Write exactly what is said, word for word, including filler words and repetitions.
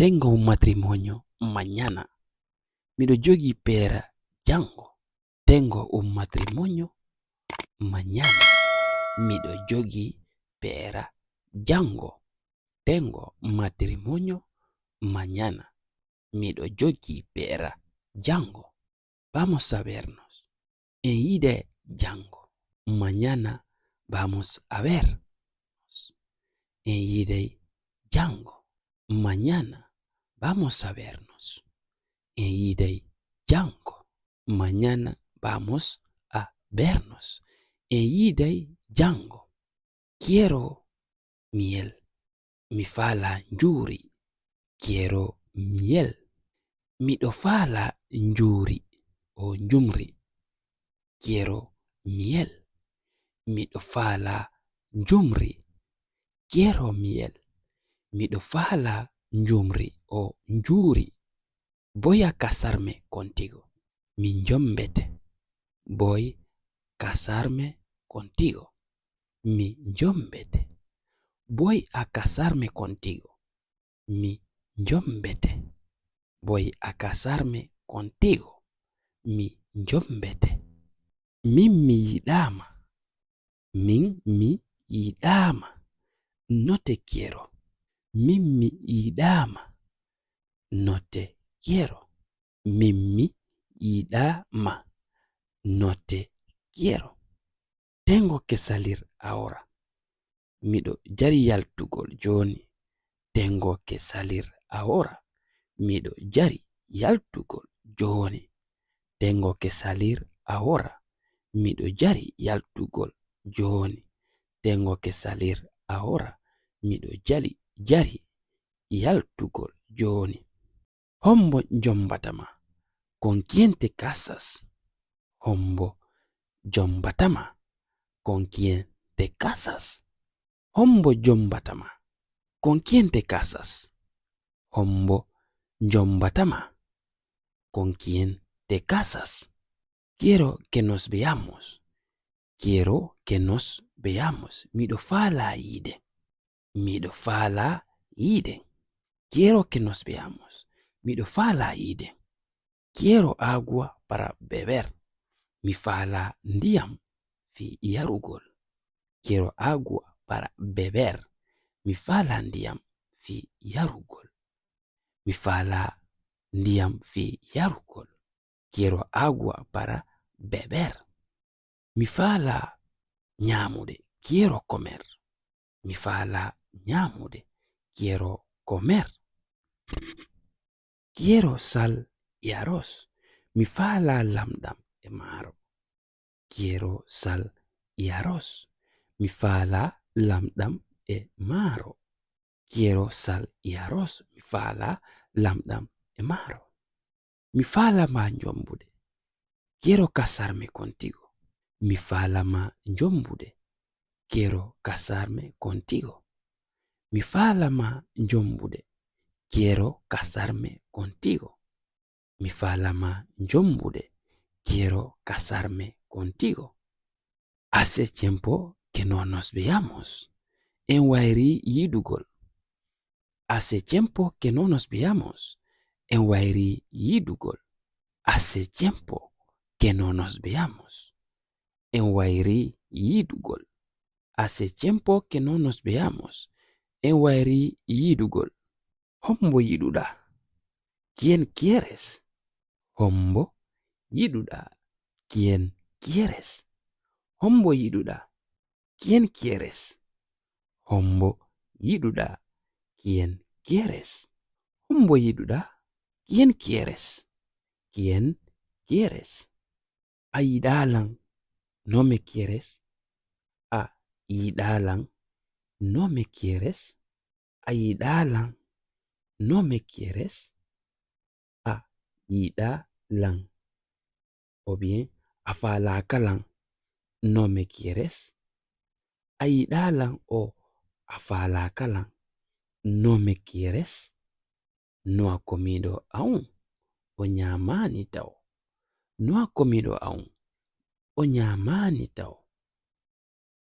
Tengo un matrimonio mañana. Miɗo jogii peera janngo. Tengo un matrimonio mañana. Miɗo jogii peera janngo. Tengo matrimonio mañana. Miɗo jogii peera janngo. Vamos a vernos. En yiiday janngo. Mañana vamos a vernos. En yiiday janngo. Mañana vamos a vernos. En yiiday janngo. Mañana vamos a vernos. En yiiday janngo. Quiero miel. Mi faalaa njuuri. Quiero miel. Miɗo faalaa njuuri. O njumri. Quiero miel. Miɗo faalaa njumri. Quiero miel. Miɗo faalaa njumri. O njuuri. Voy a casarme contigo. Mi njombete. Voy casarme contigo. Mi njombete. Voy a casarme contigo. Mi njombete. Voy a casarme contigo. Mi njombete. Min mi yiɗaama. Min mi yiɗaama. No te quiero. Min mi yiɗaama. No te quiero. Min mi yiɗaama. No te quiero. Tengo que salir ahora. Miɗo jari yaltugol jooni. Tengo que salir ahora. Miɗo jari yaltugol jooni. Tengo que salir ahora. Miɗo jari yaltugol jooni. Tengo que salir ahora. Miɗo jali jari yaltugol jooni. Hombo jombata ma? ¿Con quién te casas? Hombo jombata ma? ¿Con quién te casas? Hombo jombata ma? ¿Con quién te casas? Hombo jombata ma? ¿Con quién te casas? Quiero que nos veamos. Quiero que nos veamos. Miɗo faalaa yiide. Miɗo faalaa yiide. Quiero que nos veamos. Miɗo faalaa yiide. Quiero agua para beber. Mi faalaa ndiyam fii yarugol. Quiero agua para beber. Mi faalaa ndiyam fii yarugol. Mi faalaa ndiyam fii yarugol. Quiero agua para beber. Mi faalaa ñaamude. Quiero comer. Mi faalaa ñaamude. Quiero comer. Quiero sal y arroz. Mi faalaa lamɗam e maaro. Quiero sal y arroz. Mi faalaa lamɗam e maaro. Quiero sal y arroz. Mi faalaa lamɗam e maaro. Mi faalaa ma njombude. Quiero casarme contigo. Mi faalaa ma njombude. Quiero casarme contigo. Mi faalaa ma njombude. Quiero casarme contigo. Mi faalaa ma njombude. Quiero casarme contigo. Hace tiempo que no nos veíamos. En wayrii yiidugol. Hace tiempo que no nos veíamos. En wayrii yiidugol. Hace tiempo que no nos veíamos. En wayrii yiidugol. Hace tiempo que no nos veíamos. En wayrii yiidugol. Hombo yiɗuɗaa? ¿Quién quieres? Hombo yiɗuɗaa? ¿Quién quieres? Hombo yiɗuɗaa? ¿Quién quieres? Hombo yiɗuɗaa? ¿Quién quieres? Hombo yiɗuɗaa? ¿Quién quieres? ¿Quién quieres? A yiɗaa lan? ¿No me quieres? A yiɗaa lan? ¿No me quieres? A yiɗaa lan? ¿No me quieres? A yiɗaa lan? Ou bien, a faalaaka lan? ¿No me quieres? A yiɗaa lan o a faalaaka lan? ¿No me quieres? No a komiiɗo aun? O ñaamaani taw. No a komiiɗo aun? O ñaamaani taw.